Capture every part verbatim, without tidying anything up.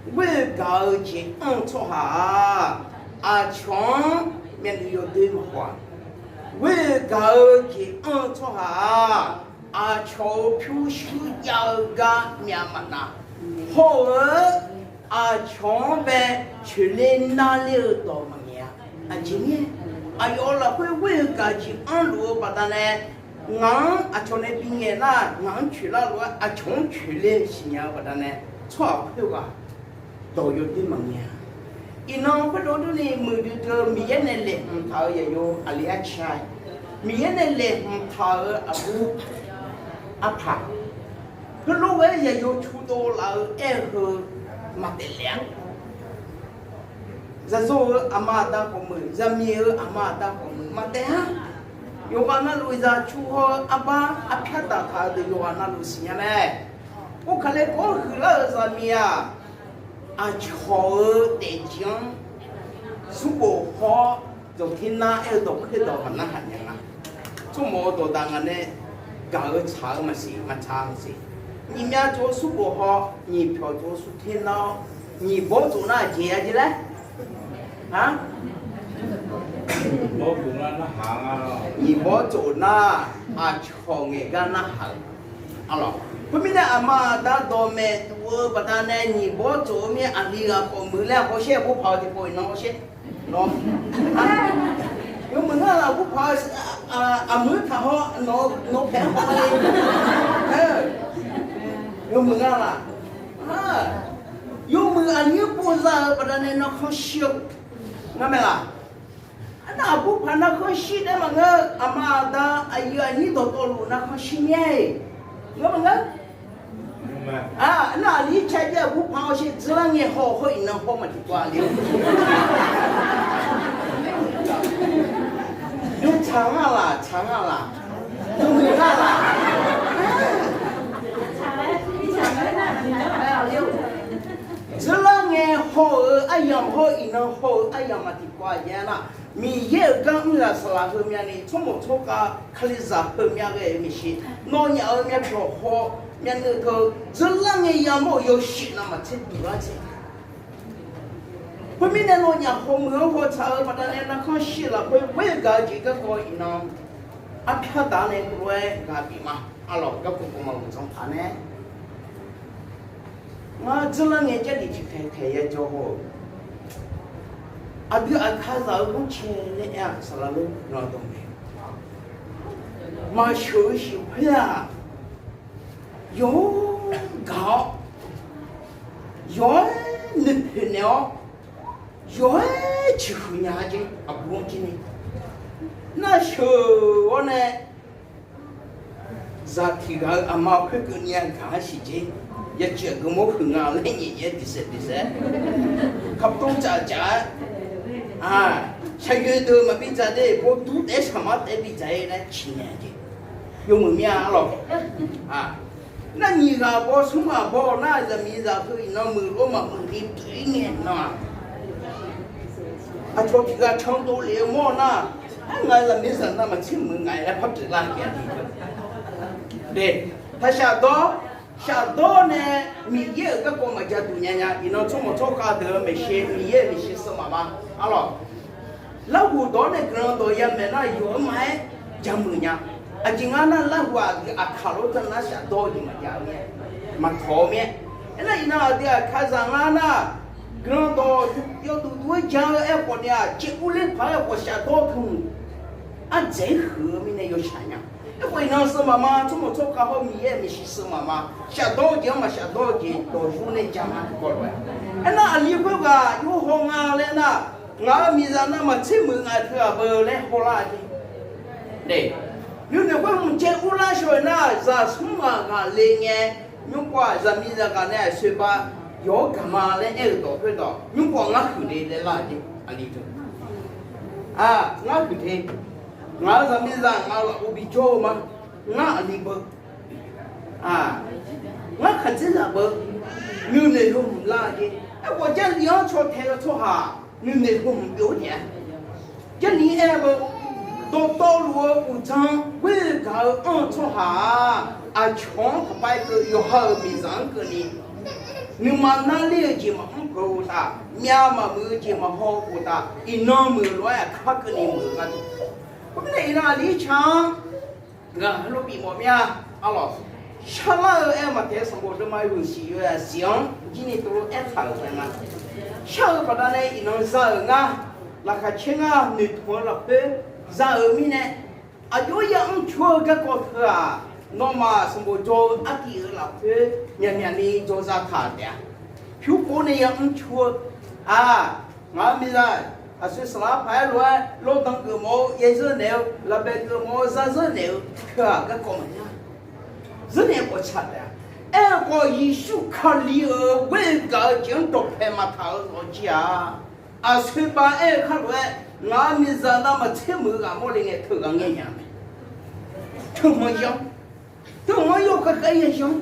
Ghoer-eu gaq-eu jeq anr-eu tsawrhaq-aq, aqcawq-anr myavnuiv yawdoer maqhaw-a. Ghoer-eu gaq-eu jeq anr-eu tsawrhaq-aq, aqcawq-euq pyurshuir jav-eu gar myav maqnav. Hawr-eu aqcawq-anr bae coeqler narler-eu dawq maqngaeq-a. Aqjeq mirnae, aqyawf lafkhoer ghoer-eu gaq jeq anrluf-eu baqdanae, ngaq-anr aqcawq nae bingaeq nar, ngaq-anr coeqlar lof-aer aqcawq-anr coeqler siqnya-eu baqdanae, tsawrhaq khoerghaq dawq yawdoer maqngaeq-a. Iqnan khoerdov durni muiqdui dui-eu Miqyaer nae laeqhmq taq-euq yaqyo aqli arca-a. Miqyaer nae laeqhmq taq-euq aqbur arpaq, heulof-aer yaqyo cu dov laf-eu aer-eu heu maqtaef le-a. Zaqyo-euq aqma aqda khawf muiq, zaqmiq-euq aqma aqda khawf muiq maqtaef-a. Yawqghaq navluf zaq cu haw-eu arbar arpyar daqtaq-eu deuq yawqghaq navluf siqnya mae. Khoerkale kawr huiqlar-euq zaqmiq-aq, aqcawq-euq daefjeq-anr smrbof haw-awr dawq ter nar aer-eu dawq khoerdawq maqnarhaq nya nga. Tsawrmawf-eu dawqdaq ngaq nae gaq-eu tsaq-eu maqsiq, maqtsaq maqsiq. Nyiq myav tsov-eu smrbof haw, nyiq pyawq tsov-eu smrter nar-awr, nyiq bawr tsov nar aqjeq-a jeq laer? A, nyiq bawr tsov nar aqcawq ngaeq gar narhaq-euq. Arlawq, khoermirnae aqma aqda dawqmaeq duf-eu baqdanae nyiq bawr tsov-eu mir aqli ghaq khawf muiq laer hawsher, aqbur paq-eu tiqpov iqnan hawsher. Nawr, yawmuiq ngar laf aqbur paq-eu, aqmuiq taq haw, nawq paeq-anr paq-a. Yawmuiq ngar laf, yawmuiq aqnyir pov za-euq baqdanae narkhanr shir-eu ngar mae laf. Arnar aqbur paq narkhanr shir taef maqngeur, aqma aqda aqyuif aqnyir dawqtawvluf narkhanr shir mir-a. Ngar maqngeur. Arnar aqli caer jaer aqbur paq-awr sher dzeurlar ngae haw-eu hawr iqnan haw maqtiqkawv-a le. Yawtsaq ngar laf, tsaq ngar laf, yawmuiq ngar laf. Dzeurlar ngae haw-eu aryamq hawr iqnan haw-eu aryamq maqtiqkawv-a jeq-a nar, Miqyaer-euq gar mr ghaq saqlaq heumyav ni tsawrmawq tsawrkhav kalizaq heumyav ghae-euq maeqshi, nawnyaf-euq myavpyawq haw, myavnuiv teu dzeurlar ngae yamawr-euq yawshuif navmaqtser duqlar tser. Khoermirnae nawnyaf hawmuiq-anr hawtsaq-eu baqdanae narkhanr shir lafkhoer ghoer-eu gaq-eu jeq garkawv iqnan arpyar daq nae heulof-aer ghaq bif ma. Arlawq, garkawv kawv ma uqdzan taq nae Ngar dzeurlar ngae Jarlif tiqkhaeq khaeq ya jawr haw-eu, aqdui aqkazaq-eu ghanrcae laer aer-aq, saqlaq lor, guiqlanq dawq mae. Maqsheuq-eu shiq khoer-aq, yawq-aer gaq-awr, yawq-aer noeqpoeq naeq-awr, yawq-aer ciqhuiq nya-a jeq aqbur-anr jir ni. Nar sheuq-awr nae zaq tiq ghaq-eu aqma khoerkeuvni-a gaq-aer siqjer, ya ciq aqgeu mawr huiq nga laer nyaef nyaef-aer diqsaef diqsaef-aer, kaqtov caf caf-aer, shaqyoeq deuq maqbi dzaq de, bawdur taef-aer shaqmar taef-aer bi dzaq-ir laer ciqnaeq jeq yawmuiq mir-a lawq. Nar nyiq ghaq baw smr ghaq baw nar zaqmiqzaq heu iqnan muiq lof maqmuiq ni pyeuf-ir ngae nan-aq, aqcawq tiq ghaq can dovlef-eu mawr-eu nar, aer ngaq zaqmiqzaq navmaqtser muiq ngaq-aer par pyeuflar-a. Taqshaf dawr, shafdawr nae Miqyaer-euq garkawv maqja duq nya nya. Iqnan tsawrmawq tsawrkhav deuq-eu maeqshi, Miqyaer-euq maeqshi seuv maqma. Arlawq, larhuq dawq-anr nae guiqlanq dawq yamaeq nar yawq-anr ma-aer jamuiq nya. Aqjeq nga nar larhuq aqdui aqkaq lof-aer teu nar shafdawr-eu jeq maqjav-eu mir-aer, maqtawq-eu mir-aer. Aernar iqnan aqdui aqkazaq nga nar, guiqlanq dawq yawduq duq-aer ja-eu aerkhawf ni-aq, caev urler paq-aer khawf shafdawr teu hmq ardzaeq-aer huiq-eu mirnae yawshaq nya. Aerkhawf iqnan seuv maqma, tsawrmawq tsawrkhav hawr Miqyaer-euq maeqshi seuv maqma, shafdawr-eu jeq-anr maqshafdawr-eu jeq dawq yur nae ja ma tiqkawv lof-aer. Aernar aqli khoerghaq yur haw nga laer nar, ngaq-euq miqzaq navmaqtser muiq ngaq teu-aq beu laer hawlar-a jeq. Nymrnoeq khoer hmq caev urlar shaw-eu nar, zaq smr ghaq ghaq le ngae, nymrpov-aq zaqmiqzaq ghaq nae aqsoeq ba yawq-anr gaqma laer aer-euq dawq khoerdawq nymrpov-aq ngar huiq le laer lar-a jeq. Aqli teu, ngar huiq te. Ngaq-euq zaqmiqzaq ngaq-euq lafov bijawr-eu ma. Ngar aqli beu, ngar khaqdzerzaq beu, nuinoeq heu hmq lar-a jeq. Aerkhawf Jarlif-anr caw tae-eu tsawrhaq nuinoeq heu hmq byov-eu taef-a. Jarlif aer-eu, dawqtawvluf-eu uqdzan ghoer-eu gaq-eu anr-eu tsawrhaq-aq, aqcawq-anr taqpav-aer keuv yawqha-euq miqzaq-anr keuvni Nuima narler-eu jeq maqmr peuq-eu uqtaf, myav maqmuiq-eu jeq maqhaw-eu uqtaf, iqnan muiq lof-aer aqkar keuvni muiq-eu gharduq. Khoermirnae iqnan aqli irca-anr ngaq heulof bifmawf mir-a. Arlawq, sharlar-eu aer maqtaeq-eu sanqbof deuvma yawhuiq siq yawzaq siq-anr jirni tov lof aertaq-euq mae nga. Shar-eu baqdanae iqnan za-euq ngar, laqkhaq caer ngar noeqtmq-eu lafkhoer za-euq mirnae, aqjox yamr cur-eu garkawv teu-aq, nawmaf sanqbof jawr-eu artiv-euq lafkhoer myaqmyaq ni jawrza taq taef-a. Pyur pov nae yamr cur-eu, aq, ngaq-euq miqzaq, aqsur saqlaq paq-aer lof-aer lawrdan geufmawf-eu yaerzeur naeq-eu, lafbaeq geufmawf-eu zarzeur naeq-eu teu-aq garkawv maqnya. Zeur naeq-eu khawf tsaq taef-a. Aerkhawf, Yeqsur Kali-euq ghoer-eu gaq-eu jeq-anr dawqpae maqtaq-eu lawq jir-a. Aqsoeq bav aer-eu khar lof-aer, ngaq-euq miqzaq navmaqtser muiq-eu ghaq mawrle ngae teughaq ngae nya mae. Teumanr yanr, teumanr yawkhav khav-aer ya yanr.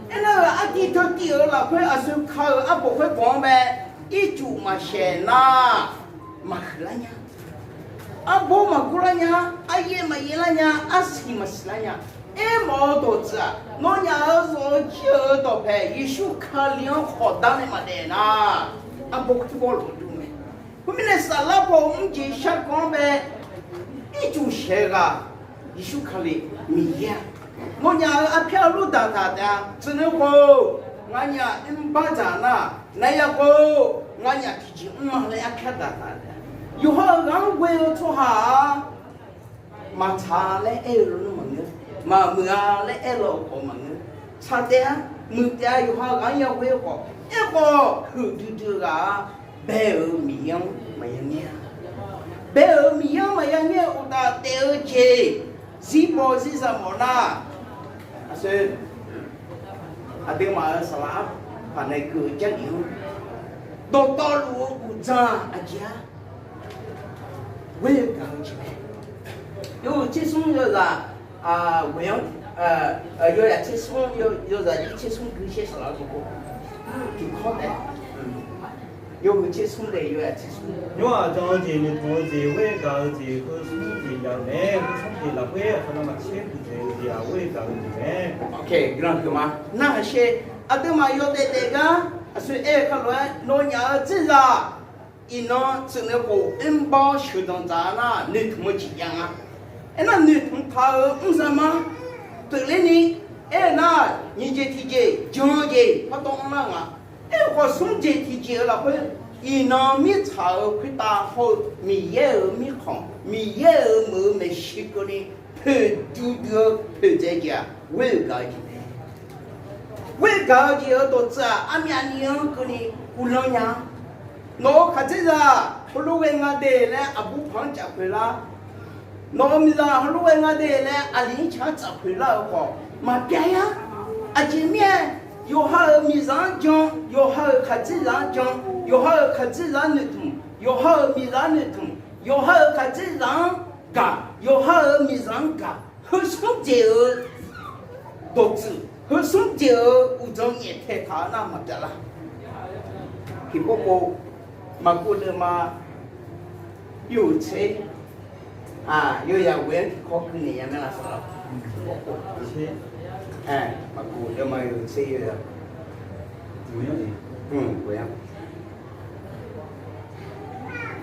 Aernar-euq artiv teu tiv-euq lafkhoer aqsoeq ka-euq arbof khoer bawq-anr mae. Ircuf maqsaeq nar, maqhuiq lar nya. Arbawr maqgur lar nya, aryaer maqyaer lar nya, arsiq maqsiq lar nya. Aermawf-eu dawqtsuif-aq, nawnyaf-euq zawq-eu jir-euq dawqpae Yeqsur Kali-anr khawf dar nae maqdaef nar, arbawr kurbawr lof-aer dur mae. Khoermirnae saflar paw mrjeq sharkawv-anr bae ircuf saeq ghaq Yeqsur Kali Miqyaer-a. Nawnyaf-euq arpyar lur daqtaq taef-a. Tsuif nui khof, nganyaf mrbar dzaq nar, naqyaf khof, nganyaf tiqjeq mrma laer arpyar daqtaq taef-a. Yawqha-euq ghaq-anr ghoe-eu tsawrhaq-aq, maqtsaq laer aer-eu lawnmr maqngeur, maqmuiq-a laer aer law-eu khawf maqngeur. Tsaq taef-a, muiq taef-a, yawqha ghaq-anr yaghoe-eu khawf. Aerkhawf, huiqdui dui-eu ghaq-aq, bae-euq Miqyaer-anr maqya ngaer-a. Bae-euq Miqyaer-anr maqya ngaer-eu uqtaf taef-eu jeq, zirbaw zirzaq mawf nar, aqsoeq, aqduimaf-euq saqlaq arpaq nae keuv-eu Jarlif-anr dawqtawvluf-eu uqdzan aqjeq-a. Ghoer-eu gaq-eu jeq mae. Yawhuiq tsersmr yawzaq, ghoeq-anr, yawzaq tsersmr, yawzaq jir tsersmr gui shaer saqlaq-eu tiqkawv taef. Yawhuiq tsersmr daef yawzaq tsersmr. Nymr-aq, jan-eu jeq, noeqtmq-eu jeq, ghoer-eu gaq-eu jeq, heu smr jeq yaf-euq mae. Heu smr jeq lafkhoer aqcawq navmaqtser huiqdzaeq-eu jeq-aq, ghoer-eu gaq-eu jeq mae. Ok, guiqlanq huiq ma. Nar-aq sher, aqduimaf yawdaef daef gar aqsoeq aer-eu khar lof-aer, nawnyaf-euq dzerzaq iqnan tsuif nui khof, mrbar sheuqdanq dzaq-a nar, noeqtmq-eu jeq jav nga. Aernar, noeqtmq taq-euq mrzaq ma. Pyeufler ni aer-eu nar, nyiq jeq tiqjeq jan-eu jeq pardawv anr lar nga. Aerkhawf, smr jeq tiqjeq-eu lafkhoer, iqnan mirtsaq-euq khoertav hawr-eu Miqyaer-euq mirkhanq, Miqyaer-euq meuq-eu maeqshi keuvni poeqdui dui-eu poeqdzae jeq-aq, ghoer-eu gaq-eu jeq mae. Ghoer-eu gaq-eu jeq-euq dawqtsuif-aq, armyavni-anr keuvni uvlanr nya. Nawq-euq khaqdzerzaq heulof ghae nga de laer aqbur paq-anr caf khoeq lar. Nawq-euq miqzaq heulof ghae nga de laer aqli ircaq-anr caf khoeq lar-eu khawf maqbyav-a. Aqjeq mirnae, yawqha-euq miqzaq-anr jan, yawqha-euq khaqdzerzaq-anr jan, yawqha-euq khaqdzerzaq-anr noeqtmq, yawqha-euq miqzaq-anr noeqtmq, yawqha-euq khaqdzerzaq-anr gaq, yawqha-euq miqzaq-anr gaq, heu smr jeq-euq dawqtsuif, heu smr jeq-euq uqdzan nyaeftaeq taq-eu nar maqbyav lar. Tiqpov pov, maqkuv deuvma yawhuiq tser, yawzaq ghoeq-anr tiqkawv keuv naeq ya mae laf saqlaq. Maqkuv deuvma yawhuiq tser yawzaq ghoeq-anr.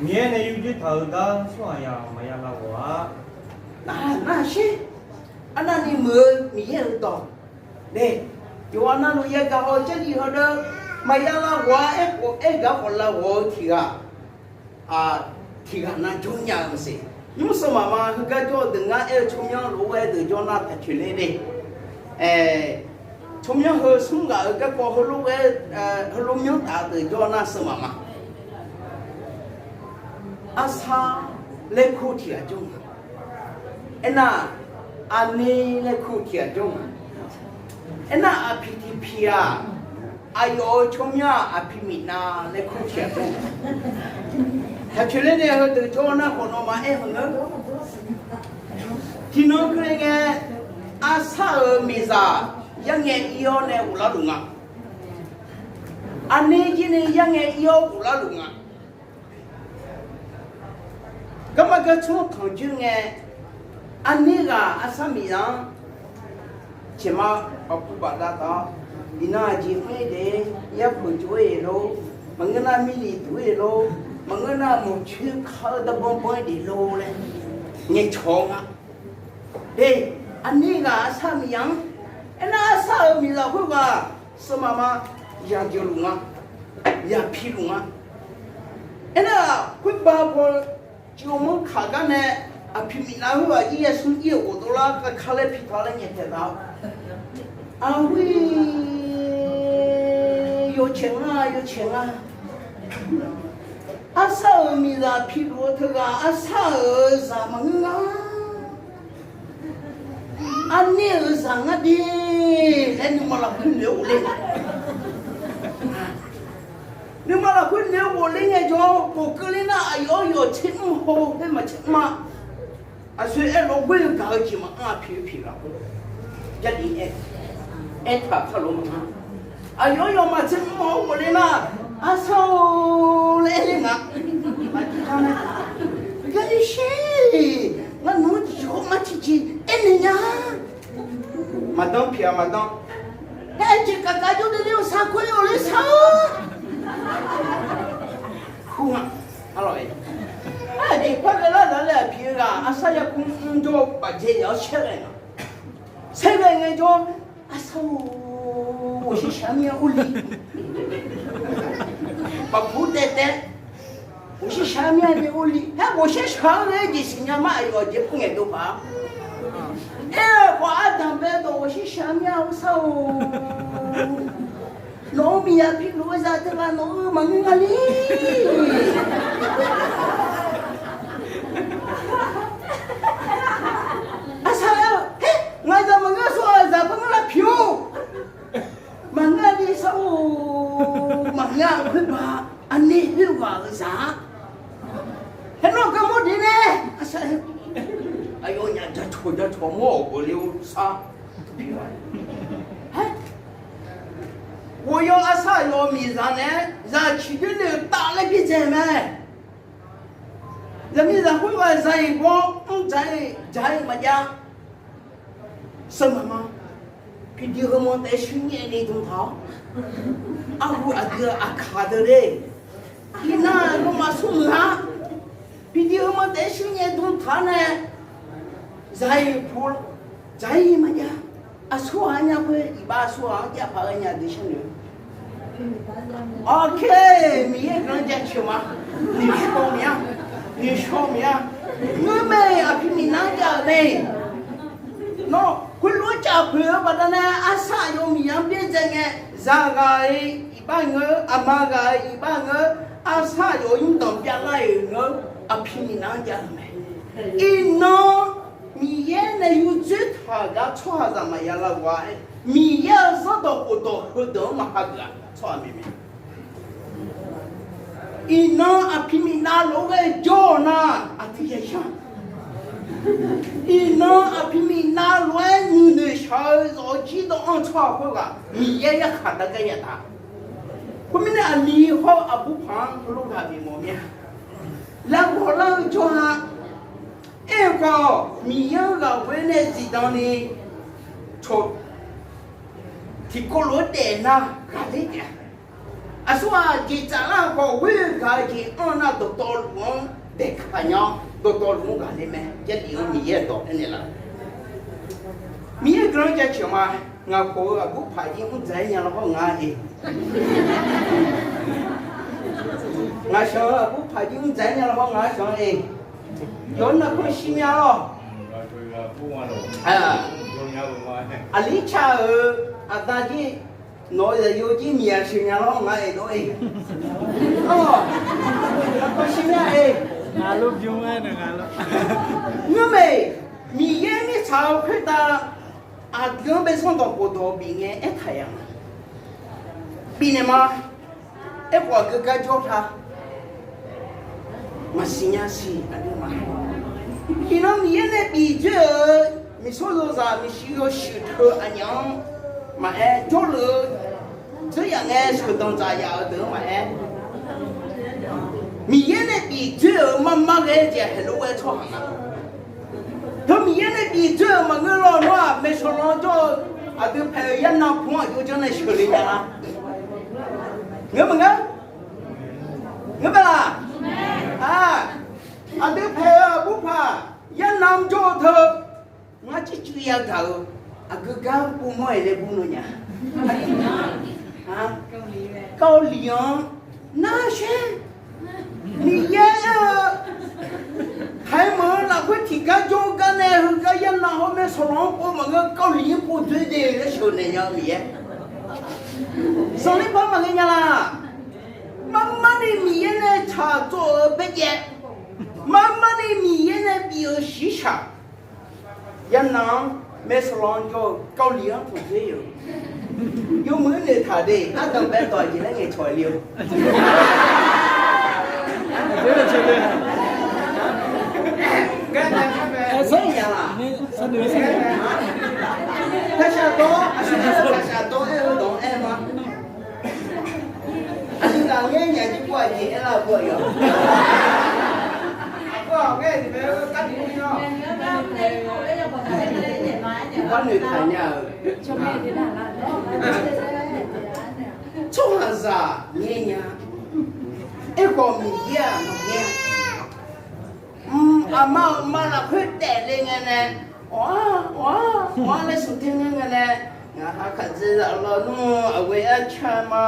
Miqyaer nae yurjoer taq-euq gar tsawrhaqzaq maqya lav ghawq-a. Nar, nar sher. Arnavni muiq-eu Miqyaer-euq dawq. Nae, yawqha navluf yagaq haw-eu Jarlif heudeuq maqya lav ghawq-a. Aerkhawf, aergaq khawf lav ghawq-eu tiq ghaq, tiq ghaq nav jawr nya-eu maqsiq. Nymr sawq maqma heugar jawr-eu deuq ngar aer-eu tsawrmyanr lof-aer deuq jawr nar taq coeq ler de. Tsawrmyanr heu smr ghaq-euq garkawv heulof-aer, heulof myanr taf-eu deuq jawr nar sawq maqma. Arsar laer kur tiq ghaq jawr nga. Aernar, aqni laer kur tiq ghaq jawr nga. Aernar, aqpiq tiq piq-aq, aqyawf-euq tsawrmyanr-aq, aqpiq miqnav laer kur tiq ghaq jawr nga. Taq coeq ler nae heudeuq jawr nar khawf nawmaf aer heuq ngeur. Tiqnan keuvle ngae, arsar-euq miqzaq yarngae ir-awr nae ghoflar luf nga. Aqni jir ni yarngae ir-awr ghoflar luf nga. Garma gartsmr tanqjoer ngae, aqni ghaq arsar miqzaq-anr tiqma baqkuv baqda taq-awr, Iqnan aqjeq mr-ir de, yarpeuq jov-ir lor, maqngeur nar mirliq duq-ir lor, maqngeur nar maqcoer kar-eu darbanr banr-ir de lor laer ngaeqcawq-eu nga. De, aqnyir ghaq arsar-eu miqzaq-anr, aernar arsar-euq miqzaq khoerghaq seuqmaf ma, yaq jeq luf nga, yaq pi luf nga. Aernar-aq, khoerbav paw ciqmanr kaq gar nae, aqpiq miqnav khoerghaq ir yasmr ir-euq ghofdov lar kakar laer pi taq laer nyaeftaeq taq-awr, aqhur yawcaeq nga, yawcaeq nga. Arsar-euq miqzaq piluf-eu teughaq arsar-euq zaq maqngeur nga. Aqnyir-euq zaq ngar de laer nuima lafkhoer noeq-awr ghofler nga. Nuima lafkhoer noeq-awr ghofler ngaejawr, khof keuvler nar aqyawf-anr yawf tser mr haw-eu khoer maqtser mr-a. Aqsur aerlof ghoer-eu gaq-eu jeq maqanr-a, piq-eu piq lafkhoer Jarlif aer, aertaq kalof maqanr. Aqyawf-anr yawf maqtser mr haw-awr ghofler nar, arsar-or laer aerler nga. Maqdir jar mae. Gaqli sher, ngar nawq-anr jeq-awr ngar tiqjeq aernaeq nya. Maqdanr piq-a maqdanr. Aer jeq kaqkaq jawr deuv ler-eu sar khoer-awq ler sar-awr. Hu nga. Arlawq-e, aqjeq par ghae lar zaq laer aqpiq-eu ghaq arsar yarkmr mr jawr-eu bafdzae yaf-awr shaer ghae nga. Shaer ghae ngaejawr, arsar-or, ghawqshir shaq mir-a urli. Baqkuq taev taev, ghawqshir shaq mir-a de urli. Aer ghawqshir shaq-anr ghae jeq siqnya mar aqyawf jeq pov ngaeqdov paq-a. Aer-eu khawf ardanq bae dawq ghawqshir shaq mir-a ursar-or. Nawq-euq miqzaq piluf-eu zaq teughaq nawq-eu maqngeur nga le. Arsar aer-eu, Her, ngaq zaq maqngeur, aqsur ghaq zaq par ngeur lar piq-or. Maqngeur ni sar-or, maqngeur-a khoerba, aqnyir khoerghaq-euq zaq-a. Haer nawr garmawr de nae, arsar aer, aqyawfnyaf jacawq jacawq mawr-awq ghofler-awr sar. Haer, ghofyaw arsar aqyawf miqzaq naeq-aer zaq ciqdoer le-euq taf laer byaerdzae mae. Zaqmiqzaq khoerghaq zaq-iq bawr mr dzaq-ir dzaq-ir maqjav. Seuqmaf ma. Piqdui heumanr taef-aer shuir nyaef ni dm taq-awr, arhu aqdui aqkaq deuq le. Iqnan nawmaf smrmuiq-a. Piqdui heumanr taef-aer shuir nyaef dm taq-awr nae, zaq-iq pu dzaq-ir maqjav. Aqsur ghaq-anr nya khoer iqbax aqsur ghaq-anr jav paq-aer nya dui sharnoeq. Awq, Miqyaer guiqlanq jaceuq ma. Noeqshawr miq-a, noeqshawr miq-a. Ngeur mae, aqpiq miqnav-anr jav-euq mae. Nawr khoerlof-aer caf poeq-eu baqdanae arsar aqyawf miqzaq-anr byaerdzae ngae, zaq ghaq-iq iqbax ngeur, aqma ghaq-iq iqbax ngeur, arsar aqyawf-euq mrdanq byav lar-iq ngeur, aqpiq miqnav-anr jav-euq mae. Iqnan Miqyaer nae yurdzoer taq gar tsawrhaqzaq maqya lar-eu gharduq-aer, Miqyaer-euq zanrdawq khofdawq heudeuq-anr maqha geuf-aq tsawrhaq maeqmaeq. Iqnan aqpiq miqnav lof-aer ghae jawr-awq nar, aqdui ya yanr. Iqnan aqpiq miqnav lof-aer nuinoeq shaq-eu zawq-eu jir dawv-anr tsawrhaq khoerghaq Miqyaer yarkhaq dar gar yadaq. Khoermirnae aqli hawr-eu aqbur paq-anr heulof ghaq bimawf mir-a. Lavghawq lar-eu jawr-a. Aer-eu khawf, Miqyaer-anr ghaq ghoe nae zifdan ni cawq tiqkawv lof-aer daef nar ghaqler taef-a. Aqsur ghaq jeq tsaflar-eu khawf ghoer-eu gaq-eu jeq anr nar dawqtawvluf-anr daeqkaq nya-awr dawqtawvluf-anr ghaqler mae. Jarlif-anr Miqyaer-euq dawq aernaeq laf. Miqyaer guiqlanq jaceuq ma. Ngaq khawf-eu aqbur paq jir mr dzaq-aer nya lawr hawr nga-a. Ngaq shaq-eu aqbur paq jir mr dzaq-aer nya lawr hawr nga shaq-a. Yawf-anr narkhan shir mya lawr. Aqli ca-euq aqda jir nawq-eu zaqyo jir miqyaq sheuq nya lawr nga-a dawr-e. Arlawq, narkhan shir mya-e. Ngeur mae, Miqyaer mirtsaq-eu khoertav aqdui-anr bae zanrdawq khofdawq bif ngae aertaq-a ma. Bifnaeq ma. Aerkhawf aqgeu gar jawr ta. Maqsiq nya siq aqdui ma. Iqnan Miqyaer nae bif dzoer-eu miqsawr yawzaq miqshi yawshuif teu aqnyaf-anr maqaer, jawrluf-eu dzeur yaf ngae sheuqdanq dzaq yaf-eu deuq-anr maqaer, Miqyaer nae bif dzoer-euq marmar ghae jeq haeq lof-aer tsawrhaq nga. Teu Miqyaer nae bif dzoer-euq maqngeur lawr nawr-aq maeqshawq lan jawr-eu Aqdui paeq-eu yarnan pmq-anr aqjox janr nae sheuqle nya la? Ngeur maqngeur? Ngeur mae laq? Aqdui paeq-eu aqbur paq yarnan jawr-eu teu, ngar circuiv yagaq-eu aqgeu gar pov mawr-aer laer bur nar nya. Kawvliq-anr Kawvliq-anr nar shaer, Miqyaer aer-eu, haiq meuq-eu lafkhoer tiqgar jawr-eu gar nae heugar yarnan hawr mae sawqlawq-anr pov maqngeur, Kawvliq-anr pov doer de laer sheuqnaeq nya-eu Miqyaer. Sanqler par maqghae nya laq? Marmarni Miqyaer nae tsaqtsov-euq baerjaev, marmarni Miqyaer nae bif-euq shiqshaq. Yarnan-anr maersawrlawr-anr jawr-eu Kawvliq-anr tanqdoer-eu yawmuiq-anr noeqtaq de, ardanq bae dawq aqjeq laer ngaeqcawq le-eu. Aqjeq laer cawq le. Aqjeq ya laq? Taqshaq dawr, aqsur taqshaq dawr aer-eu dawq-anr aer ma. Aqdui taf ngaer nya jir pov aqjeq aerlar-eu pov-a yawq. Aqbar noeqtaq nya-euq tsawrhaqzaq ngaer nya. Aerkhawf Miqyaer-aq maqngaer-a. Aqma aqma lafkhoer taef le ngae nae, awq-ar, awq-ar, awq-ar laer smq ter ngae ngae nae, ngaq ha khaqdzerzaq lawnmr aqghoe-aer car ma.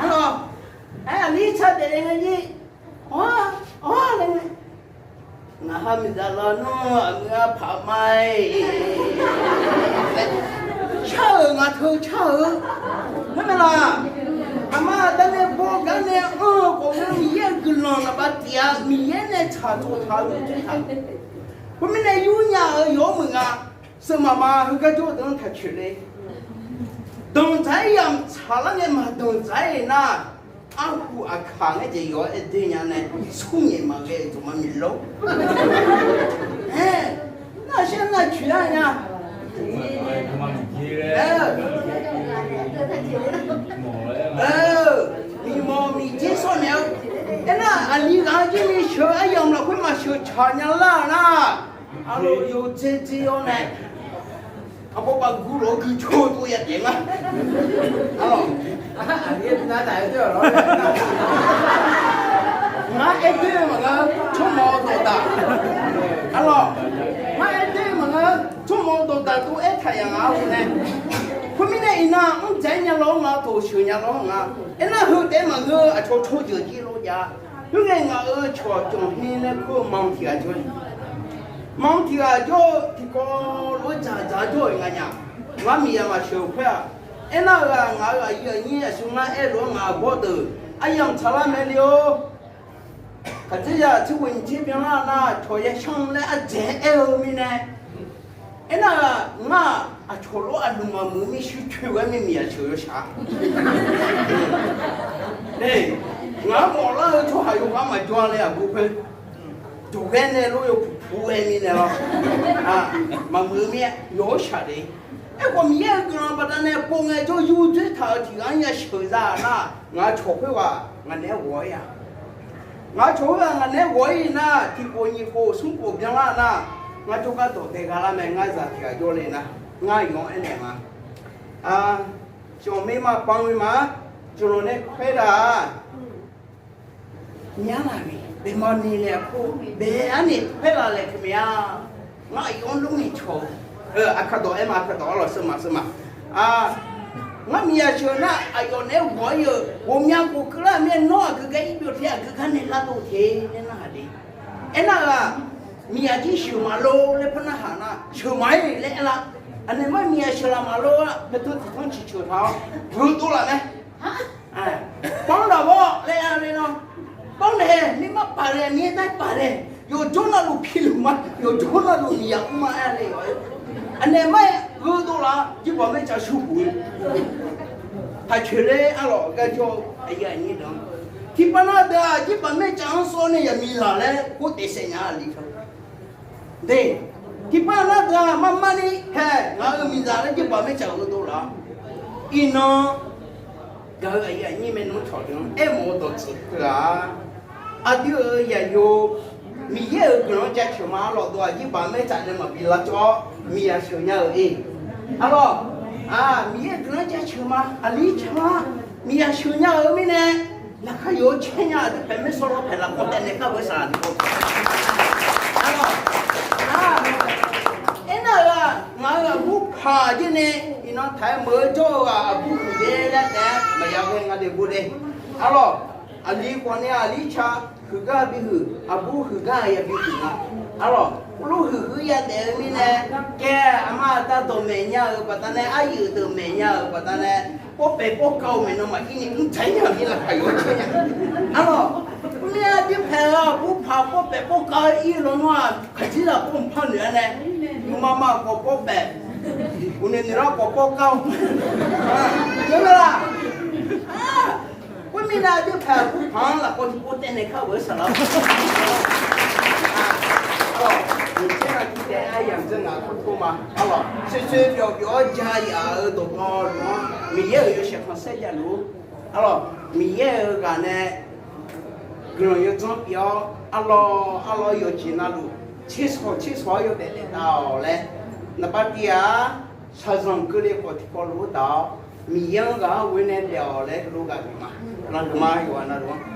Arlawq, aer aqli tsar daef le ngae jir, awq-ar, awq-ar laer ngae, ngaq ha miqdzaq lawnmr aqmuiq-ar paq ma-aer shar-euq ngaq teu car-eu. Ngar mae laq? Aqma aqda nae baw gar nae anr-eu khawf ngeur Miqyaer-euq guiqlanq naqbav tiq-a. Miqyaer nae tsaqtsov taq-eu yawdzoer taq. Khoermirnae yurnya-euq yawq-anr meuq nga. Seuqmaf ma heugar jawr-eu deuq-anr taq coeq le. Danqdzaq-aer yamq tsaqlar ngae maqdanqdzaq-aer nar, arhu aqkaq ngaer jeq yawq-aer aer doe nya nae, smrnyaeq maqghae-eu dawqma miq lor. Aer, nar shaer nar coeq-ar nya. Aer, miqmawq miqdzer sawr naeq-eu. Aernar aqli ghaq-anr jir ni sheuq-eu aryamq lafkhoer maqsheuq tsaq nya lar-eu nar, arlawq yawdzer dzer-awr nae, arbawr bav gur lof-aer guicoer dov ya taef nga. Arlawq, ngar aer doer-eu maqngeur, tsawrmawq-eu dawqdaq. Arlawq, ngar aer doer-eu maqngeur, tsawrmawq-eu dawqdaq dov aertaq yaq nga-a nae. Khoermirnae iqnan mr dzaeq-aer nya lawr nga, toq sheuq nya lawr nga. Aernar heu taef-aer maqngeur, aqcawq tsawrjeuq jir lor jav. Khoerngae ngaq-euq cawq cawq ni nae kur-eu manq tiq ghaq jawr-ir. Manq tiq ghaq jawr-eu tiqkawv lof-aer dzaqdzaq jawr-euq nga nya. Ngar miqyaq maqsheuq-eu khoer-aq, aernar-euq-aq ngaq-euq aqyuif aqnyir aqsur ngar aer lof-aer ngaq-euq bawr deuq aryamq tsaqlar mae le-or. Khaqdzerzaq tser ghoe nyiq tser byanlar nar cawq ya shanr laer ardzaeq-aer aer-eu mirnae, aernar-aq ngar-aq aqcawq lof-aer aqluq maqmuiq mir shuir coer ghae mir miqyaq sheuq yawshaq. Ngaq-anr mawflar-eu tsawrhaq yawkhav maqjawr-a laer aqgeu khoer, jawqghae nae lof yawpuq puq ghae mirnae lawr, maqmuiq mir-aer yawshaq le. Aerkhawf Miqyaer-euq guiqlanq baqdanae pov ngae jawr yurdzoer taq-euq tiq ghaq-anr ya sheuq za-a nar, ngaq-euq cawq khoerghaq ngaq naeq-aer ghawq-ir-a. Ngaq-euq cawq khoerghaq ngaq naeq-aer ghawq-ir nar, tiq khof nyiq khof smr khof byanlar nar, ngar jawrgar dawq dae gha lar mae. Ngar zaq tiq ghaq jawr le nar, ngar yawq-anr aernaeq ma. Cawq mirma panr mirma, cawq lawq nae khoer da-a. Myar laf-euq bae mawrni laer kur bae arni khoer laf laer keuv mae-a. Ngar aqyawf-anr lor ngaeqcawq-eu, aqkaq dawq aer ma, aqkaq dawq arlawq seuq ma seuq ma. Ngar miqyaq sheuq nar aqyawf naeq-aer ghawq-ir-eu ghawqmya khof keuvlar mir-aer nawr aqgeu gar ir byov te, aqgeu gar nae lar dov te laer narhaq le. Aernar-aq, miqyaq jir sheuq maqlor laer par narhaq nar, sheuq maqaer laer aerlar. Aqnaeq mar miqyaq sheuq laf maqlor-a, paetur tiq tanr ciqceuq taq-awr gheudov laf mae. Panr laf-awr laer aer-a le nar, panr nae mirmar paq laer, mir-aer nar paq laer, yawqjawr navluf piluf ma, yawqjawr navluf miqyaq mr ma aer-a le. Aqnaeq mar-aer gheudov laf-awr jirbaq maercav shur puq-eu taq coeq le. Arlawq gar jawr-eu aqyuif aqnyir deuq-anr, tiqpav nar deuq-aq jirbaq maercav-anr sawr nae yaqmiqzaq laer khoer daefsaef nya-a le. De, tiqpav nar deuq-aq marmarni hae ngaq-euq miqzaq laer jirbaq maercav gheudov laf-awr, iqnan gaq-eu aqyuif aqnyir maernmr cawq deuq-anr aermawf-eu dawqtsuif teu-aq, aqdui-euq yaqyo Miqyaer-euq guiqlanq-anr jaceuq ma. Arlawq, dawq aqjir baq maertaf nae maqbi lavcawv-awr miqyaq sheuq nya-euq-e. Arlawq, Miqyaer-euq guiqlanq-anr jaceuq ma. Aqli ca miqyaq sheuq nya-euq mirnae, laqkhaq yawq-eu caer nya-euq aqdui paeq maer sawr lawr paeq lafkhoer taev naeq kar-eu saqlaq tiqkawv. Arlawq, aernar-euq-aq, ngaq-euq aqbur paq jir nae iqnan taq-aer meuq-eu jawr-eu ghaq aqbur huiqdzae laer taef-aer maqya ghae nga de bo le. Arlawq, aqli khawf nae aqli ca huiqgar bihuiq, aqbur huiqgar-aq yabi huiq nga. Arlawq, lur huiq huiq yadaef-eu mirnae, kae aqma aqda dawqmaeq nya-euq baqdanae, aryuif deuq maeq nya-euq baqdanae, pawrpaeq pawrkav-eu maeqnan maqir ni mrdzaq-ir nya-euq mirnae laqkhaq yawq-anr caer nya. Arlawq, mr-aer aqdui paeq-eu aqbur paq pawrpaeq pawrkav-eu ir lawnmr-aq, khaqdzerzaq pawr mqpar noeq-aer nae, nuima ma khawf pawrpaeq, uqnoeq noeq lar khawf pawrkav-eu, nar-aq, khoermirnae aqdui paeq aqbur paq-anr lafkawv tiqpov taev naeq kar-euq saqlaq-awr, arlawq, miqyaer-anr aqdui taef-aer yamq dzeur ngaq kur kur ma. Arlawq, soesoe byawq byawq-awr ja yaf-euq dawqtawvluf-anr Miqyaer-euq yawshaef khanqsaer javluf-ur. Arlawq, Miqyaer-euq ghaq nae guiqlanq yawdzanr pyeuf-awr, arlawq arlawq yawqjeq navluf tsersawq tsersawq-awr yawdaef daef taq-awq laer, naqba tiv-aq, shaqzanq keuvle khawf tiqkawv lof-aer taq-awr, Miqyaer-anr ghaq-anr ghoe nae daef-awq laer heulof ghaq geuf ma. Ghaq geuf ma, yawqghaq navluf-anr.